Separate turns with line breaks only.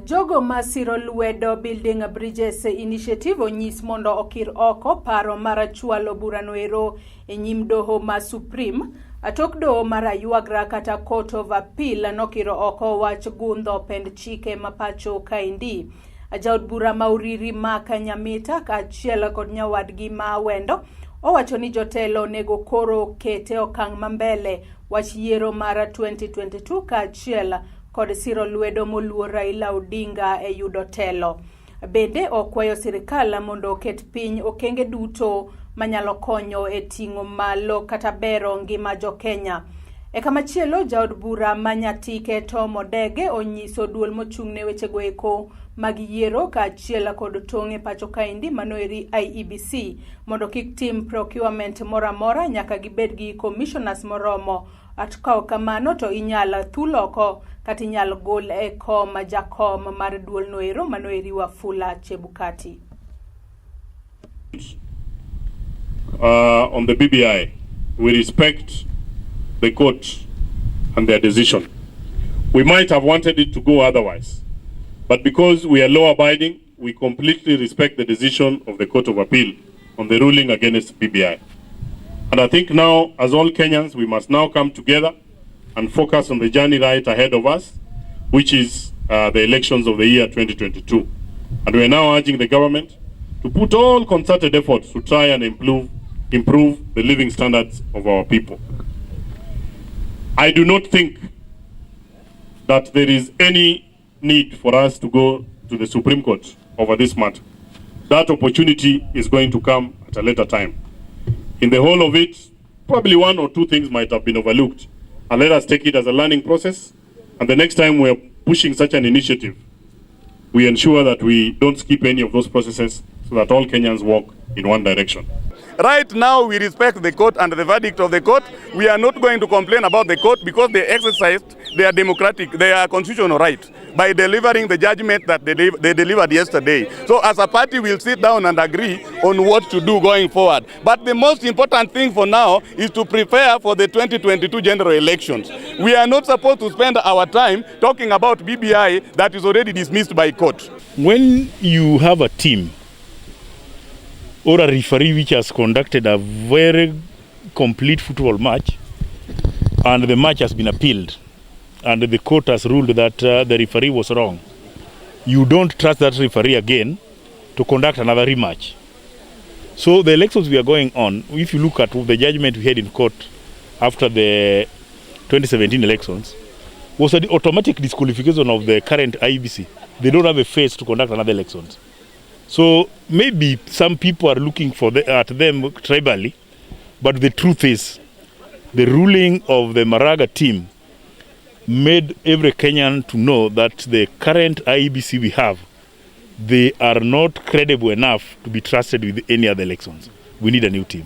Jogo ma siro lwedo Building Bridges Initiative onyis mondo okir oko paro mar chwalo burano ero e nyim doho ma Supreme. Tok doho mar Aywagra kata Court of Appeal nokiro oko wach gundho pend chike ma pacho kaendi. Jaod bura ma Uriri Mark Nyamita kaachiel kod nyawadgi ma Awendo owacho ni jotelo onego koro kete okang' ma mbele wach yiero mar 2022 kaachiel kod siro lwedo moluor Raila Odinga e yudo telo. Bende okwayo sirikal mondo oket piny okenge duto manyalo konyo e ting'o malo kata bero ngima jokenya. E kamachielo, jaod bura ma Nyatike Tom Odege onyiso duol mochung' ne wechego eko mag yiero kaachiel kod tong' e pacho kaendi manoeri IEBC mondo kik tim procurement moro amora nyaka gibed gi commissioners moromo. At ka ok kamano to inyal thul oko kata inyal gol e kom jakom mar duolno ero manoeri Wafula Chebukati.
On the BBI, we respect the court and their decision. We might have wanted it to go otherwise, but because we are law abiding, we completely respect the decision of the Court of Appeal on the ruling against BBI. And I think now, as all Kenyans, we must now come together and focus on the journey right ahead of us, which is the elections of the year 2022. And we are now urging the government to put all concerted efforts to try and improve the living standards of our people. I do not think that there is any need for us to go to the Supreme Court over this matter. That opportunity is going to come at a later time. In the whole of it, probably one or two things might have been overlooked. And let us take it as a learning process. And the next time we're pushing such an initiative, we ensure that we don't skip any of those processes so that all Kenyans walk in one direction.
Right now, we respect the court and the verdict of the court. We are not going to complain about the court because they exercised their democratic, their constitutional right by delivering the judgment that they delivered yesterday. So as a party, we'll sit down and agree on what to do going forward. But the most important thing for now is to prepare for the 2022 general elections. We are not supposed to spend our time talking about BBI that is already dismissed by court.
When you have a team or a referee which has conducted a very complete football match and the match has been appealed and the court has ruled that the referee was wrong, you don't trust that referee again to conduct another rematch. So the elections we are going on, if you look at the judgment we had in court after the 2017 elections, was an automatic disqualification of the current IEBC. They don't have a face to conduct another elections. So maybe some people are looking at them tribally, but the truth is, the ruling of the Maraga team made every Kenyan to know that the current IEBC we have, they are not credible enough to be trusted with any other elections. We need a new team.